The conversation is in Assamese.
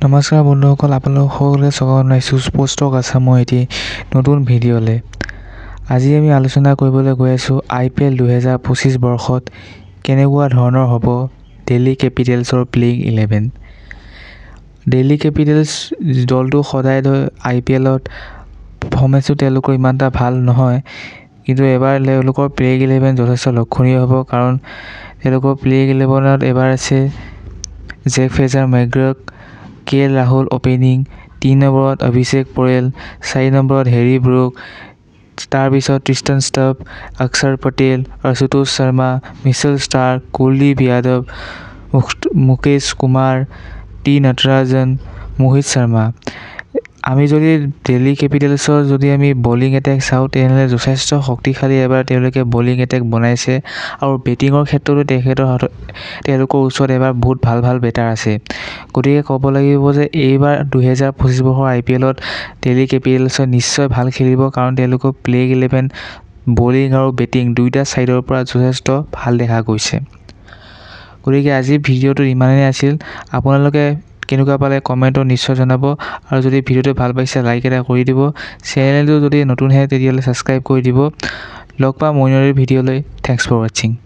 নমস্কাৰ বন্ধুসকল, আপোনালোক সকলোকে স্বাগতম জনাইছোঁ স্পৰ্টছ টক আছামৰ এটি নতুন ভিডিঅ'লৈ। আজি আমি আলোচনা কৰিবলৈ গৈ আছোঁ আইপিএল 2025 বৰ্ষত কেনেকুৱা ধৰণৰ হ'ব দিল্লী কেপিটেলছৰ প্লেয়িং ইলেভেন। দিল্লী কেপিটেলছ দলটো সদায় আইপিএলত পাৰফৰ্মেঞ্চটো তেওঁলোকৰ ইমান এটা ভাল নহয়, কিন্তু এবাৰ তেওঁলোকৰ প্লেয়িং ইলেভেন যথেষ্ট লক্ষণীয় হ'ব, কাৰণ তেওঁলোকৰ প্লেয়িং ইলেভেনত এবাৰ আছে Jake Fraser McGurk, K L Rahul opening, 3 নম্বৰত অভিষেক পৰেল, 4 নম্বৰত হেৰি ব্ৰুক, তাৰপিছত Tristan Stubbs, Axar Patel, Ashutosh Sharma, Mitchell Starc, Kuldeep Yadav, Mukesh Kumar, T Natarajan, Mohit Sharma. আমি যদি দিল্লী কেপিটেলছৰ যদি আমি বলিং এটেক চাওঁ, তেনেহ'লে যথেষ্ট শক্তিশালী এবাৰ তেওঁলোকে বলিং এটেক বনাইছে আৰু বেটিঙৰ ক্ষেত্ৰতো তেখেতৰ হাতত, তেওঁলোকৰ ওচৰত এবাৰ বহুত ভাল ভাল বেটাৰ আছে। গতিকে ক'ব লাগিব যে এইবাৰ 2025 বৰ্ষৰ আইপিএলত দিল্লী কেপিটেলছে নিশ্চয় ভাল খেলিব, কাৰণ তেওঁলোকৰ প্লেয়িং ইলেভেন বলিং আৰু বেটিং দুয়োটা ছাইডৰ পৰা যথেষ্ট ভাল দেখা গৈছে। গতিকে আজিৰ ভিডিঅ'টো ইমানেই আছিল। আপোনালোকে কেনেকুৱা পালে কমেণ্টত নিশ্চয় জনাব আৰু যদি ভিডিঅ'টো ভাল পাইছে, লাইক এটা কৰি দিব। চেনেলটো যদি নতুন হয়, তেতিয়াহ'লে ছাবস্ক্ৰাইব কৰি দিব। লগ পাম অন্য ভিডিঅ'লৈ। Thanks for watching.